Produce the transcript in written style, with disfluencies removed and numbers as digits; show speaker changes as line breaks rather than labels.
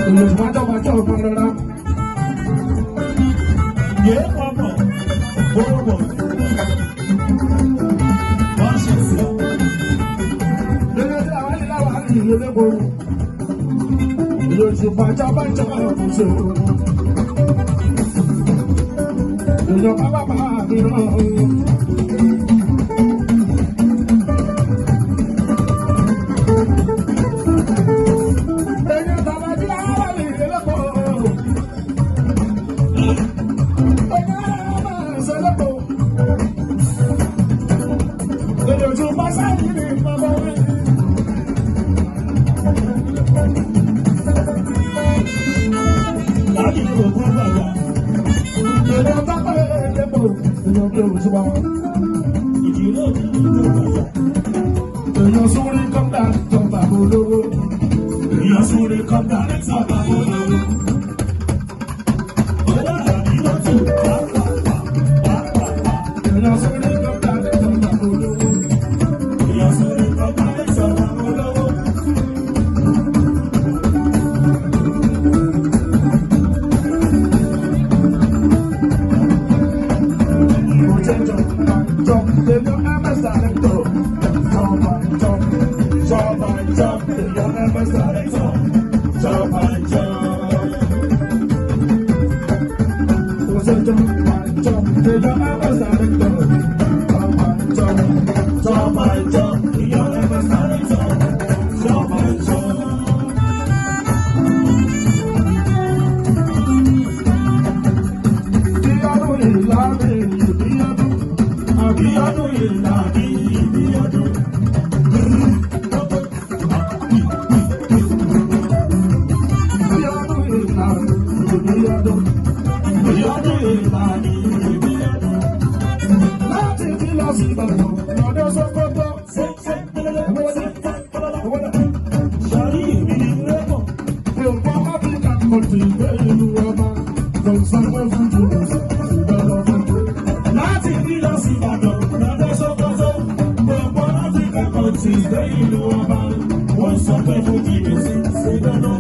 Olùsùpájọpájọ ọmọlọ́lá.
Yé ọmọ, gbogbo. Wọ́n ṣe sí ọ.
Lórí ọjọ́ àwọn ilé wa ní ìlú lẹ́kọ̀ọ́. Olùsùpájọpájọ ọmọṣẹ́. Ìjọba bàbá mi náà. Èyí bàbá jí àwọn ìlú lẹ́kọ̀ọ́. Èyí máa ṣe lẹ́kọ̀ọ́. Olùsùpá sáyé ní bàbá mi.
Láti òkú bàbá.
Èyí bàbá lẹ́kọ̀ọ́. Èyí bí olùsùpá.
Ìjìnlẹ̀ òkú bàbá.
Èyàn sórí kọ́ńtà jọba olówó.
Èèyàn súnre kọ́ńtà sábà olówó. Owó àbí lọ́tù pàápàá pàápàá.
Èyàn sórí kọ́ńtà jọba olówó.
Èèyàn súnre kọ́ńtà sábà olówó.
Mo jẹ́ jọba jọ èyàn ms director. Jọba jọ jọba jọ èyàn ms director.
Jọba jọ.
Mo jẹ́ jọba jọ èyàn ms director. Jọba jọ
Jọba jọ. Èèyàn ms director. Jọba jọ.
Ìyọdún ìlànà ìbíyọdún.
Àbíọ́dún ìlànà ìbíọ́dún.
Ìbíyọdún ìlànà ìbíyọdún.
Àbíọ́dún ìlànà ìbíọ́dún.
Láti fi lọ sí Ìbàdàn lọ́dọ̀ Sókótó.
Sọ̀rí èmi ni rẹ́pọ̀.
Gbogbo Áfíríkà kọ̀tì ìgbé ìlú ọba. Kò sanwó fún jùlọ ìbẹ̀rẹ̀ fún jù.
Láti bí lọ sí Ìbàdàn lọ́dọ̀ Sókótó. Gbogbo Áfíríkà kan ti gbé ìlú ọba. Wọ́n sọ pé fún jìbìtì sí lọ́nà.